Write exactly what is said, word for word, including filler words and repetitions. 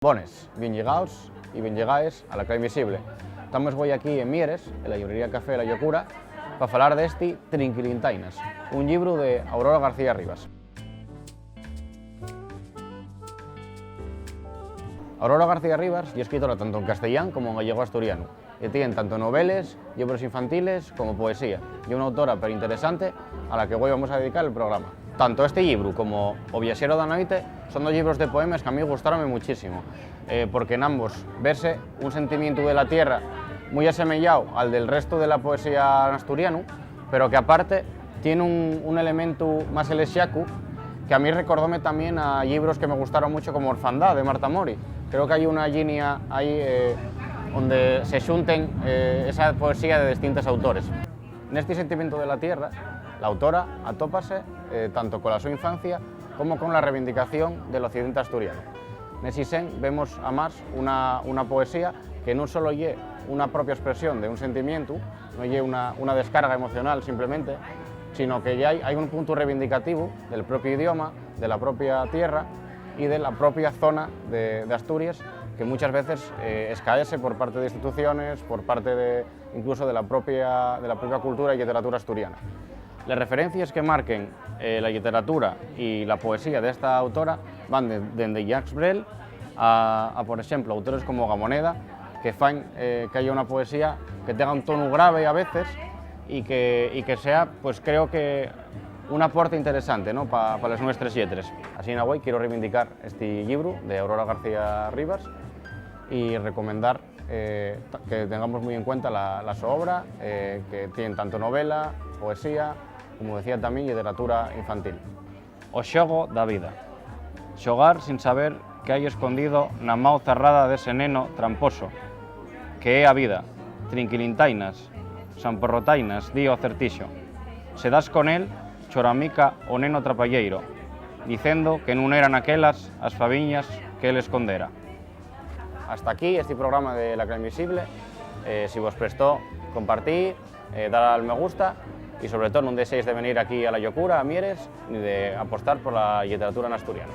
Bones, bien llegaos y bien llegaes a La Clau Invisible. Tamos güei aquí en Mieres, en la llibrería Café La Llocura, pa falar d'esti Trinquilintainas, un llibru de Aurora García Rivas. Aurora García Rivas ye escritora tanto en castellán como en gallego-asturianu, y tien tanto noveles, llibros infantiles como poesía. Ye una autora perinteresante a la que güei vamos a dedicar el programa. Tanto este llibru como O viaxeru da noite son dos llibros de poemes que a mí gustáronme muchísimo, eh, porque nambos vese un sentimientu de la tierra mui asemeyáu al del restu de la poesía n'asturianu, pero que aparte tien un, un elementu más elexacu que a mí recordóme tamién a llibros que me gustaron mucho como Orfandá, de Marta Mori. Creo que hai una llinia ahí, eh, onde se xunten, eh, esa poesía de distintos autores. Nesti sentimientu de la tierra, la autora atópase, eh, tanto cola so infancia como con la reivindicación del occidente asturiano. Nesi sen vemos, amás, una, una poesía que nun solo ye una propia espresión de un sentimientu, no ye una, una descarga emocional simplemente, sino que ya hai, hai un puntu reivindicativu del propio idioma, de la propia tierra y de la propia zona de, de Asturies, que muchas veces, eh, escaece por parte de instituciones, por parte de, incluso de la propia, de la propia cultura y literatura asturiana. Les referencies que marquen, eh, la literatura y la poesía d'esta autora van de, dende Jacques Brel a, a, por exemplo, autores como Gamoneda, que fan, eh, que haya una poesía que tenga un tonu grave a veces y que, y que sea, pues, creo que un aporte interesante, ¿no?, pa, pa les nuestres lletres. Asina güei, quiero reivindicar esti llibru de Aurora García Rivas y recomendar, eh, ta-, que tengamos mui en cuenta la, la so obra, eh, que tien tanto novela, poesía, como decía tamién, literatura infantil. O xogo da vida. Xogar sin saber qué hai escondido na mao zarrada d'ese neno tramposo, que é a vida, trinquilintainas, samporrotainas, di o acertixo. Se das con el, choramica o neno trapalleiro, dicendo que nun eran aquelas as faviñas que el escondera. Hasta aquí esti programa de La Clau Invisible. Eh, si vos prestó, compartí, eh, dar al me gusta y, sobre todo, nun dexéis de venir aquí a La Llocura, a Mieres, ni de apostar por la literatura n'asturianu.